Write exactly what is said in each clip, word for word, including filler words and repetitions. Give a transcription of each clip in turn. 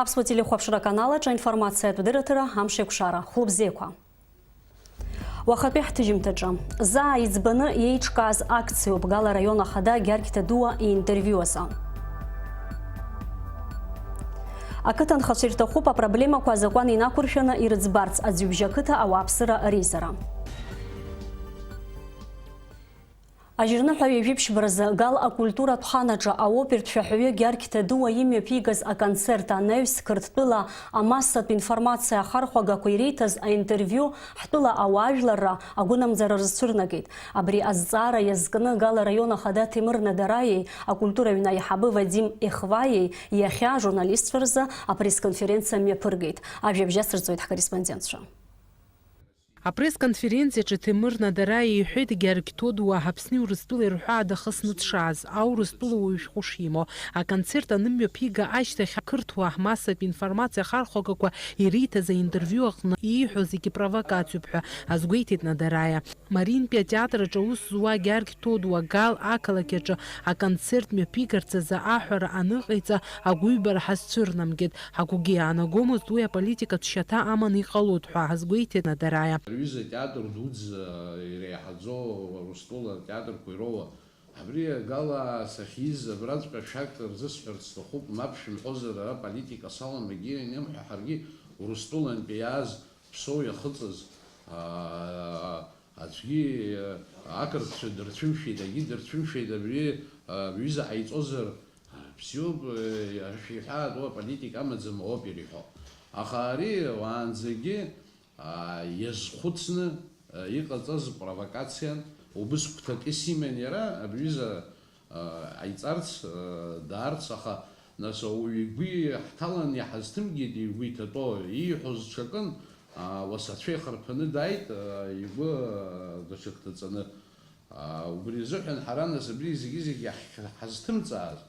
Аԥсуа телехәаԥшра аканал аҿы аинформациатә дырраҭара Амшеикәшара. Хәлыбзиақәа. Уахатәи ҳҭыжьымҭаҿы. Заа иӡбаны иеиҿкааз акциоуп Гал араион ахада Гьаргь Ҭадуа иинтервиу азы. Ақыҭанхацәа ирҭахуп апроблемақәа азакәан инақәыршәаны ирыӡбарц аӡҩыбжьа ақыҭа ауааԥсыра реизара. Ажьырныҳәа ҩажәи ԥшьба рзы Гал акультуратә хан аҿы аопертә шәаҳәаҩы Гьаргь Ҭадуа имҩаԥигаз аконцерт анаҩс Қырҭтәыла амассатә информациа ахархәагақәа иреиҭаз аинтервиу ҳтәыла ауаажәларра агәынамӡара рызцәырнагеит. Абри азҵаара иазкны Гал араион ахада Ҭемыр Надараиеи акультура аҩны аиҳабы Вадим Ехваиеи иахьа ажурналистцәа рзы апресс-конференциа мҩаԥыргеит. Ажәабжь асырҵоит ҳкорреспондентцәа. Апресс-конференциаҿы Ҭемыр Надараиа иҳәеит Гьаргь Ҭодуа Аԥсни Урыстәылеи рҳәаа дахысны дшааз, аурыстәыла уаҩ шәҟәы шимоу. Аконцерт анымҩаԥига ашьҭахь ақырҭуа массатә информациа ахархәагақәа ириҭаз аинтервиу аҟны ииҳәо зегьы провокациоуп ҳәа азгәеиҭеит Надараиа. Мариинтәи атеатр аҿы аус зуа Гьаргь Ҭодуа Гал ақалақь аҿы аконцерт мҩаԥигарц азы аҳәара аныҟаиҵа агәыҩбара ҳазцәырнамгеит. Ҳагәгьы иаанагомызт уи аполитикатә шьаҭа аманы иҟалоит ҳәа азгәеиҭеит Надараиа. Аҩыза атеатр дуӡӡа иреиҳаӡоу Урыстәыла атеатрқәа ироуа. Абри Гал сахьиз абраҵәҟьа шәак рзысҳәарц сҭахуп, мап шәымҳәозар, ара политика салам, егьи ианимҳәа, ҳаргьы Урыстәылантәи иааз Ԥсоу иахыҵыз, аа, аӡәгьы, ақырҭцәа дырцәымшәеит, егьи дырцәымшәеит, абри, а, бҩыза ҟаиҵозар, бзиоуп, э, шәиҳәаатәуа политика амаӡам ауп ириҳәо. Аха ари уаанӡагьы, аа, иазхәыцны, э, иҟаҵаз провокациан, убыс гәҭакыс иман иара, абҩыза ҟаиҵарц, даарц, аха, нас, ауаҩы игәы иаҳҭалан иҳазҭымгеит, игәы иҭатәоу, ииҳәоз ҽакын, ауасацәа ихарԥаны дааит, игәы даҽак ҭаҵаны. Убри азыҳәан ҳара, нас, абри зегьы-зегь иаҳ-, ҳазҭымҵааз,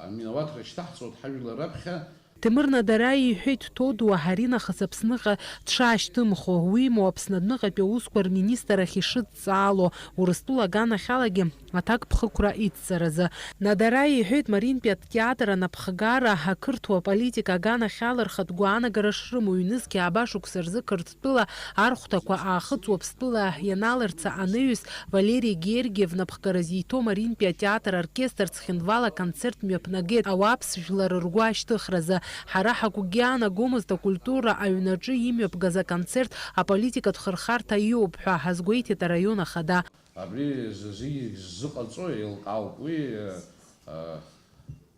аминауаҭра шьҭаҳҵоит ҳажәлар раԥхьа. Ҭемыр Надараиа иҳәеит, Ҭодуа аринахыс Аԥсныҟа дшаашьҭымхуа, уимоу Аԥсны адәныҟатәи аусқәа рминистр ахь ишыдҵаало, Урыстәыла аганахьалагьы аҭакԥхықәра идҵаразы. Надараиа иҳәеит, Мариинтәи атеатр анапхгара ақырҭуа аполитика аганахьала рхатә гәаанагара шрымоу, ҩнызқь ааба шықәса рзы Қырҭтәыла архәҭақәа аахыҵ Уаԥстәыла ианаларца анаҩс Валери Гергиев напхгара зиҭо Мариинтәи атеатр оркестр Цхинвал аконцерт мҩаԥнагеит ауааԥс жәлар ргәы ашьҭыхразы. Ҳара ҳагәгьы иаанагомызт акультура аҩнаҿы имҩаԥгаз аконцерт аполитикатә хырхарҭа иоуп ҳәа ҳазгәеиҭеит араион ахада. Абри зы-, зегьы ззыҟаҵо еилкаауп. Уи, э, э,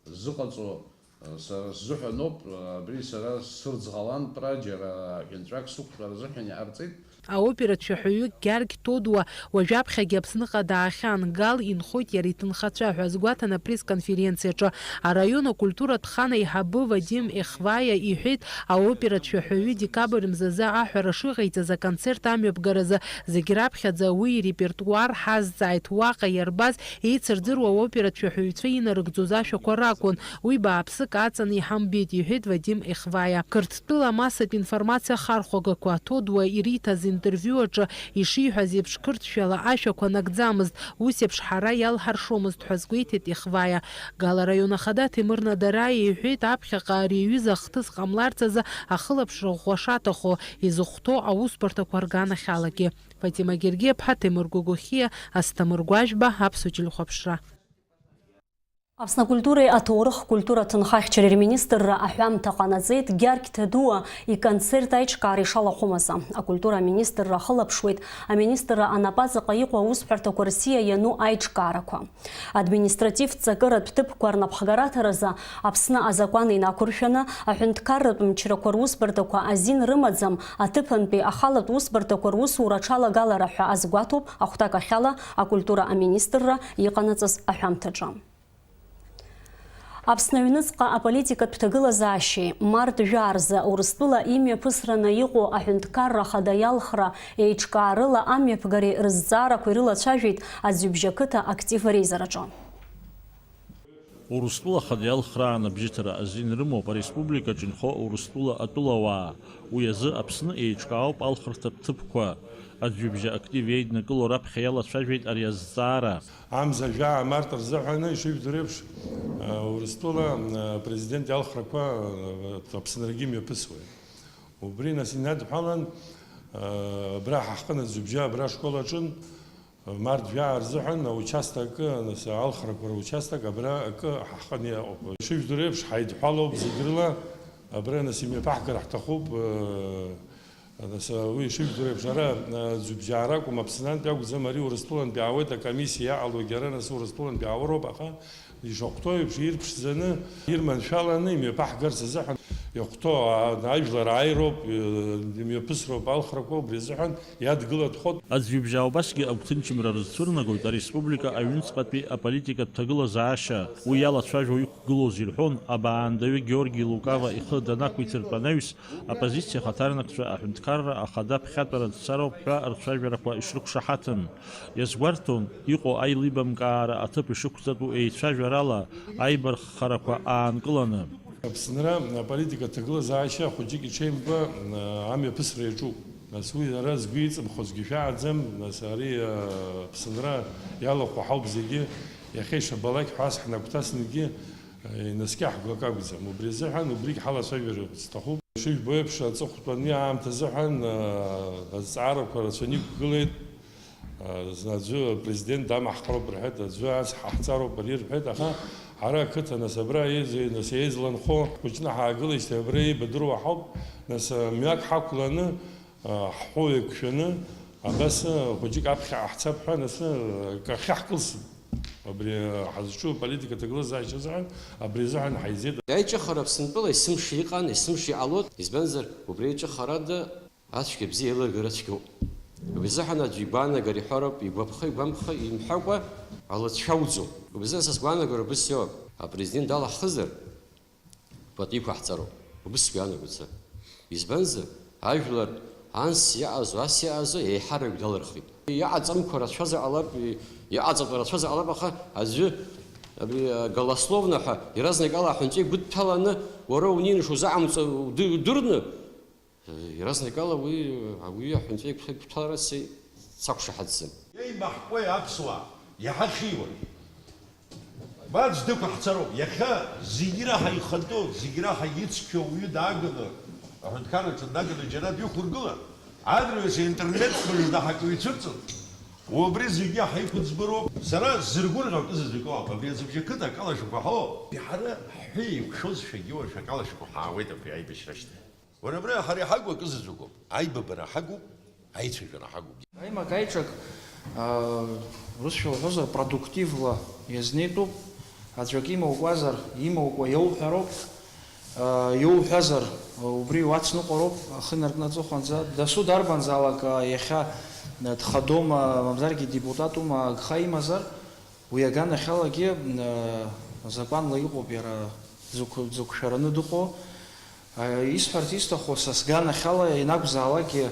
ззыҟаҵо, э, сара сзыҳәаноуп. Абри сара сырӡӷалантәра џьара аҳәынҵәак сықәтәара азыҳәан иҟарҵеит. Аоператә шәаҳәаҩы Гьаргь Ҭодуа уажәаԥхьагьы Аԥсныҟа даахьан. Гал инхоит иара иҭынхацәа ҳәа азгәаҭан апресс-конференциаҿы. Араион акультуратә хан аиҳабы Вадим Ехваиа иҳәеит, аоператә шәаҳәаҩы декабрь мзазы аҳәара шыҟаиҵаз аконцерт амҩаԥгаразы зегь раԥхьаӡа уи ирепертуар ҳазҵааит. Уаҟа иарбаз еицырдыруа аоператә шәаҳәаҩцәа инарыгӡоз ашәақәа ракәын. Уи бааԥсык аҵаны иҳамбеит, иҳәеит Вадим Ехваиа. Қырҭтәыла амассатә информациа ахархәагақәа, Ҭодуа ириҭаз интервиу аҿы ишиҳәаз еиԥш, қырҭшәала ашәақәа нагӡамызт, ус еиԥш ҳара иалҳаршомызт ҳәа азгәеиҭеит Ехваиа. Гал араион ахада Ҭемыр Надараиа иҳәеит, аԥхьаҟа ари аҩыза ахҭыс ҟамларц азы ахылаԥшра ӷәӷәа шаҭаху, изыхәҭоу аусбарҭақәа рганахьалагьы. Фатима Гергиаԥҳа, Ҭемыр Гогохиа, Асҭамыр Гәажәба, Аԥсуа телехәаԥшра. Аԥсны акультуреи аҭоурых культура ҭынхахьчареи рминистрра аҳәамҭа ҟанаҵеит Гьаргь Ҭадуа иконцерт аиҿкаара ишалахәым азы. Акультура аминистрра ахылаԥшуеит аминистрра анапаҵаҟа иҟоу аусҳәарҭақәа рсиа иану аиҿкаарақәа. Административтә ҵакыратә ҭыԥқәа рнапхгараҭаразы Аԥсны азакәан инақәыршәаны, аҳәынҭқарратә мчрақәа русбарҭақәа азин рымаӡам аҭыԥантәи ахалатә усбарҭақәа русура аҽалагалара ҳәа азгәаҭоуп ахәҭакахьала акультура аминистрра иҟанаҵаз аҳәамҭаҿы. Аԥсны аҩныҵҟа аполитикатә ҭагылазаашьеи март жәаа рзы Урыстәыла имҩаԥысраны иҟоу аҳәынҭқарра ахада иалхра еиҿкаарыла амҩаԥгареи рызҵаарақәа ирылацәажәеит аӡҩыбжьа қыҭа актив реизараҿы. Урыстәыла ахада иалхра аан абжьыҭара азин рымоуп ареспубликаҿ инхо Урыстәыла атәылауаа. Уи азы Аԥсны еиҿкаауп алхырҭатә ҭыԥқәа. Аӡҩыбжьа актив еиднакыло раԥхьа иалацәажәеит ари азҵаара. Амза жәаа март рзыҳәаны, ишыжәдыруеиԥш, Урыстәыла Президент иалхрақәа Аԥсынрагьы мҩаԥысуеит. Убри нас инадҳәалан, абра ҳахҟын аӡҩыбжьа абра ашкол аҿын, март жәаа рзыҳәан аучасток, нас алхрақәа ручасток абра акы ҳахҟын иҟоуп. Ишыжәдыруеиԥш, ҳаидҳәалоуп зегь рыла, абра нас имҩаԥаҳгар ҳҭахуп. Нас уи ишыжәдыруеиԥш, ара аӡҩыбжьаа ракәым, Аԥснантәи акәӡам, ари Урыстәылантәи аауеит, акомиссиа иаҟалогьы ара нас Урыстәылантәи аауроуп, аха ишахәҭоу еиԥш, ирԥшӡаны, ирманшәаланы имҩаԥаҳгарц азыҳәан иахәҭоу, а, ажәлар ааироуп, э, имҩаԥысроуп алхрақәа, убри азыҳәан иадгылатәхоит. Аӡҩыбжьаа убасгьы агәҭынчымра рызцәырнагоит ареспублика аҩныҵҟатәи аполитикатә ҭагылазаашьа. Уи иалацәажәо иқәгылоз ирҳәон, абаандаҩы Георги Лукава ихы данақәиҭыртә анаҩс, Аоппозициа ахаҭарнакцәа аҳәынҭқарра ахада ԥхьатәара дцароуп ҳәа рцәажәарақәа ишрықәшаҳаҭым. Иазгәарҭон, иҟоу аилибамкаара аҭыԥ ишықәҵатәу еицәажәарала аибарххарақәа аанкыланы. Аԥсынра аполитика аҭагылазаашьа хәыҷык иҽеимкәа, а, амҩаԥысра иаҿуп. Нас уи ара згәы иҵымхозгьы шәаҳаӡам, нас ари, а, Аԥсынра иалахәу ҳауп зегьы, иахьа ишабалак ҳәа ас ҳнагәҭасынгьы, а, инаскьаҳго акы акәӡам. Убри азыҳәан убригь ҳалацәажәар сҭахуп. Ишыжәбо еиԥш, аҵыхәтәаны аамҭа азыҳәан, а, азҵаарақәа рацәаны иқәгылеит. А, зны аӡәы апрезидент дамаҳхроуп рҳәеит, аӡәы ацҳа ҳҵароуп ари рҳәеит, аха ҳара ақыҭа, нас, абра еизо, нас, еизланхо, хәыҷны ҳаагылеижьҭеи абра еибадыруа ҳауп, нас, а, мҩак ҳақәланы, а, ҳхәы еиқәшәаны, абас, а, хәыҷык аԥхьаҟа ҳцап ҳәа, нас, а, акы ахьаҳкылсып. Абри, а, ҳазҿу аполитика аҭагылазаашьа азыҳәан, абри азыҳәан ҳаизеит. Аиҿыхара Аԥсынтәыла есымша иҟан, есымша иҟалоит, избанзар, убри аиҿыхарада ацәгьа-бзиа еилыргара цәгьоуп. Убри азыҳәан аӡәы игәаанагара иҳәароуп, игәаԥхо, игәамԥхо имҳәакәа алыҵшәа ауӡом. Убри азыҳәан са сгәаанагара убыс иоуп, апрезидент далаҳхызар, пату иқәаҳҵароуп. Убыс сгәы иаанагоит сара. Избанзар, ажәлар анс иаҟазо, ас иаҟазо еиҳарак далырхит. Иҟаҵамкәа рацәазар ҟалап, иҟаҵатәу рацәазар ҟалап, аха аӡәы, абри, голословно ҳәа, иаразнакала аҳәынҵәа игәыдҭәаланы, уара унеины шузаҟамҵо уды-, удырны, иаразнакала уи, уи аҳәынҵәа игәҭаларц сақәшаҳаҭӡам. Еимаҳкуеи аԥсуаа, иаҳа хиуа. Баӡ дықәаҳҵароуп. Иахьа зегь раҳа ихатәу, зегь раҳа ицқьоу уаҩы дааганы, аҳәынҭқарраҿы днаганы џьара дҩықәыргылар, адырҩаҽны интернет мыжда ҳакы ицәырҵыр, убри зегьы ҳаиқәыӡбароуп. Сара сзыргәырӷьо акы заҵәык ыҟоуп, абри аӡыбжьы ақыҭа акалашәақәа ҳауп. Ҳара ҳҳәы еиқәшәозшәагьы уажә акалашәақәа ҳаауеит абри аибашьра ашьҭахь. Уара абра ҳара иҳагу акы заҵәыкоуп, аибабара ҳагуп, аицәажәара ҳагуп. Аимак-аиҿак, аа, русшәа уҳәозар, продуктивла иазнеитәуп. Аӡәак имоукуазар, имоукуа иауҳәароуп, аа, иауҳәазар, убри уацныҟәароуп, ахы наркны аҵыхәанӡа. Дасу дарбанзаалак, аа, иахьа, дхадоума, мамзаргьы депутатума, агха имазар, Уи аганахьалагьы, э, закәанла иҟоуп иара дзықә-, дзықәшәараны дыҟоу. Э, исҳәарц исҭаху, са сганахьала ианакәзаалакгьы,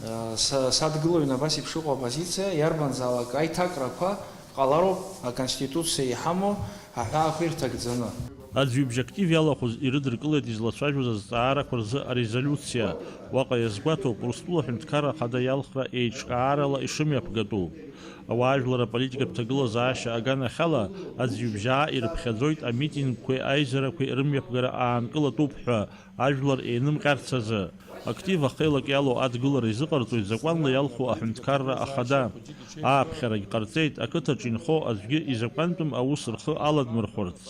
э, са-, садгылаҩны абас еиԥш иҟоу апозициа, иарбанзаалак аиҭакрақәа ҟалароуп, аконституциа иҳамоу аҳәаақәа ирҭагӡаны. Аӡҩыбжь актив иалахәыз ирыдыркылеит излацәажәоз азҵаарақәа рзы арезолиуциа. Уаҟа иазгәаҭоуп, Урыстәыла Аҳәынҭқарра Ахада иалхра еиҿкаарала ишымҩаԥгатәу. Ауаажәлар аполитикатә ҭагылазаашьа аганахьала аӡҩыбжьаа ирыԥхьаӡоит амитингқәеи аизарақәеи рымҩаԥгара аанкылатәуп ҳәа ажәлар еинымҟьарц азы. Актив ахеилак иалоу адгылара изыҟарҵоит закәанла иалху Аҳәынҭқарра Ахада. Ааԥхьарагь ҟарҵеит, ақыҭаҿ инхо аӡәгьы изакәантәым аус рхы аладмырхәырц.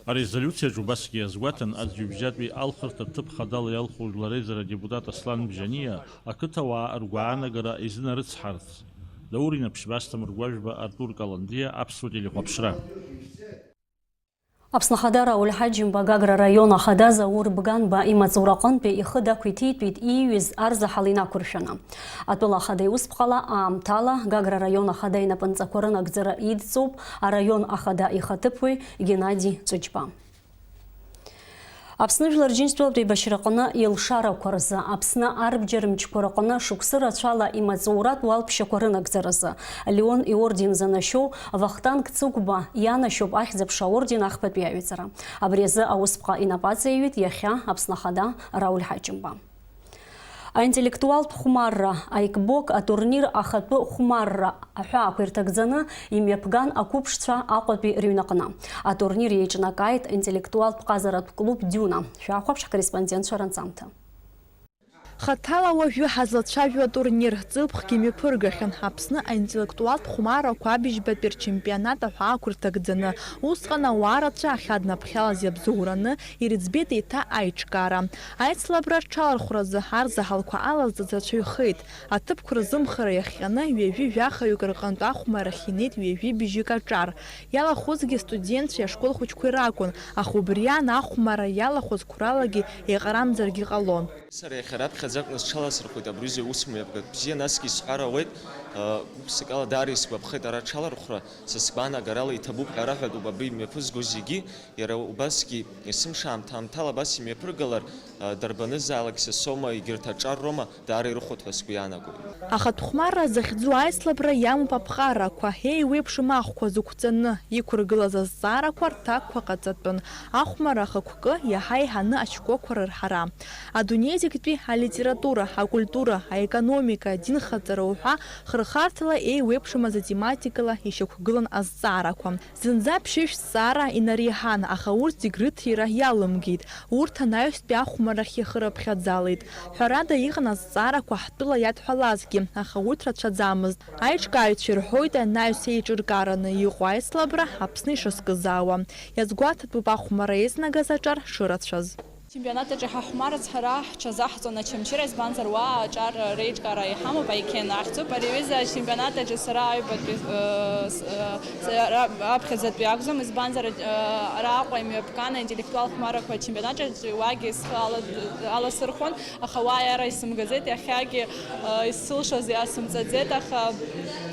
Арезолиуциаҿ убасгьы иазгәаҭан аӡҩыбжьатәи алхырҭа ҭыԥ хадала иалху жәлар реизара адепутат Аслан Бжьаниа, ақыҭауаа ргәаанагара изынарыцҳарц. Даур Инаԥшьба, Асҭамыр Гәажәба, Артур Каландиа, Аԥсуа телехәаԥшра. Аԥсны Ахада Рауль Ҳаџьымба Гагра араион ахада Заур Бганба имаҵураҟынтәи ихы дақәиҭитәит ииҩыз арзаҳал инақәыршәаны. Атәыла ахада иусԥҟала аамҭала Гагра араион ахада инапынҵақәа рынагӡара идҵоуп араион ахада ихаҭыԥуаҩ Геннади Ҵәыџьба. Аԥсны Жәлар Рџьынџьтәылатә еибашьраҟны илшарақәа рзы, Аԥсны арбџьар мчқәа рҟны шықәсы рацәала имаҵуратә уалԥшьақәа рынагӡаразы, Леон иорден занашьоу Вахтанг Цыгәба ианашьоуп Ахьӡ-аԥша аорден ахԥатәи аҩаӡара. Абри азы аусԥҟа инапы аҵаиҩит иахьа Аԥсны Ахада Рауль Ҳаџьымба. Аинтеллектуалтә хәмарра, аикбок атурнир ахатәы хәмарра аҳәаақәа ирҭагӡаны имҩаԥган ақәыԥшцәа Аҟәатәи рыҩнаҟны. Атурнир еиҿнакааит интеллектуалтә ҟазаратә клуб Диуна. Шәахәаԥш ҳкорреспондентцәа ранҵамҭа. Хаҭала уажәы ҳазлацәажәо атурнир ҵыԥхгьы мҩаԥыргахьан Аԥсны аинтеллектуалтә хәмаррақәа абыжьбатәи рчемпионат аҳәаақәа рҭагӡаны. Усҟан ауаа рацәа ахьаднаԥхьалаз иабзоураны ирыӡбеит еиҭа аиҿкаара. Аицлабра рҽалархәразы арзаҳалқәа алазҵаз рацәаҩхеит. Аҭыԥқәа рзымхара иахҟьаны ҩажәи жәахаҩык рҟынтә ахәмаррахь инеит ҩажәи бжьык аҿар. Иалахәызгьы студентцәеи ашкол хәыҷқәеи ракәын, аха убри аан ахәмарра иалахәыз қәралагьы еиҟарамзаргьы ҟалон. Сара иахьа раԥхьаӡа акәны сҽаласырхәит абри аҩыза иусмҩаԥгатә бзиа, насгьы исҳәар ауеит, гәык-ԥсыкала даара исгәаԥхеит ара аҽалархәра, са сгәаанагарала иҭабуп ҳәа раҳәатәуп абри имҩаԥызго зегьы, иара убасгьы есымша аамҭа-аамҭала абас имҩаԥыргалар, дарбанызаалак са соума, егьырҭ аҿар роума, даара ирыхәоит ҳәа сгәы иаанагоит. Ахатә хәмарра захьӡу аицлабра иамоуп аԥҟарақәа, еиуеиԥшым ахәқәа зықәҵаны иқәыргылаз азҵаарақәа рҭакқәа ҟаҵатәын. Ахәмарра ахықәкы иаҳа еиҳаны ачкәақәа рырҳара. Адунеи зегьтәи алитература, акультура, аекономика, адинхаҵара уҳәа хырхарҭала еиуеиԥшым азатематикала ишьақәгылан азҵаарақәа. Зынӡа ԥшьышә зҵаара инареиҳан, аха урҭ зегь рыҭира иалымгеит. Урҭ анаҩстәи ахәмаррахь ихы рыԥхьаӡалеит. Ҳәарада, иҟан азҵаарақәа ҳтәыла иадҳәалазгьы, аха урҭ рацәаӡамызт. Аиҿкааҩцәа ирҳәоит анаҩс еиҿыркаараны иҟоу аицлабра Аԥсны ишазкызаауа. Иазгәаҭатәуп ахәмарра еизнагаз аҿар шырацәаз. Ачемпионат аҿы иҳахәмарыц ҳара ҳҽазаҳҵон Очамчыра, избанзар уа аҿар реиҿкаара иҳамоуп, аикен ахьӡуп. Ари аҩыза ачемпионат аҿы сара аҩбатәи, э, с-, э, с-, ра-, аԥхьаӡатәи акәӡам, избанзар, э, араҟа имҩаԥган аинтеллектуал хәмаррақәа ачемпионат аҿы уагьы схы ала-, аласырхон, аха уа иара исымгаӡеит, иахьагьы, э, исылшоз иасымҵаӡеит, аха,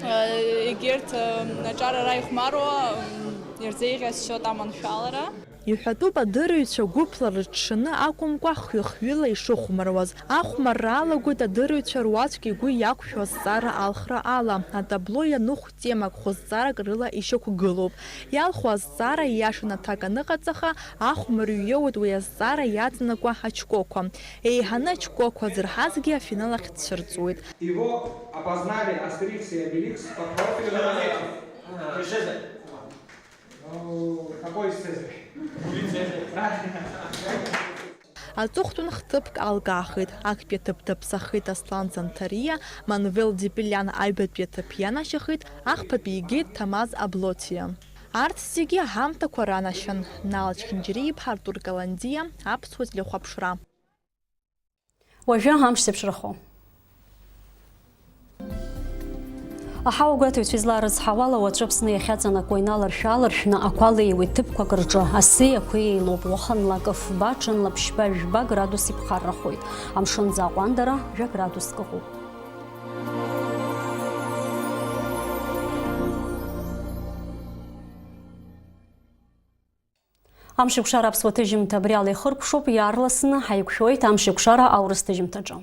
э, егьырҭ, э, аҿар ара ихәмаруа, м, ирзеиӷьасшьоит аманшәалара. Иҳәатәуп адырҩцәа гәыԥла рыҽшаны акәымкәа, хҩы-хҩыла ишыхәмаруаз. Ахәмарра алагоит адырҩцәа руаӡәк игәы иақәшәо азҵаара алхра ала. Атабло ианыхә темак, хәы-зҵаарак рыла ишьақәгылоуп. Иалху азҵаара ииашаны аҭак аныҟаҵаха, ахәмарҩы иоуеит уи азҵаара иаҵанакуа ачкәақәа. Еиҳаны ачкәақәа зырҳазгьы афинал ахь дцәырҵуеит. Его опознали Астерикс и Обеликс по профилю на монете. Ну, какой из Цезарей? Правильно. Аҵыхәтәан хҭыԥк алкаахеит, актәи аҭыԥ даԥсахеит Аслан Занҭариа, Манвел Ӡепелиан аҩбатәи аҭыԥ ианашьахеит, ахԥатәи игеит Ҭамаз Аблоҭиа. Арҭ зегьы аҳамҭақәа ранашьан. Нал Чхинџьариа-иԥҳа Артур Каландиа, Аԥсуа телехәаԥшра. Уажәы амш зеиԥшрахо. Аҳауагәаҭаҩцәа изларыцҳауала, уаҵәы Аԥсны иахьаҵанакуа иналаршә-ааларшәны ақәа леиуеит, ҭыԥқәак рҿы асеи ақәеи еилоуп, уахынла акы фба, ҽынла ԥшьба, жәба градус иԥхаррахоит. Амшын аӡы аҟәандара жәа градуск ыҟоуп. Амшеикәшара аԥсуа ҭыжьымҭа абри ала ихыркәшоуп, иаарласны ҳаиқәшәоит Амшеикәшара аурыс ҭыжьымҭаҿы.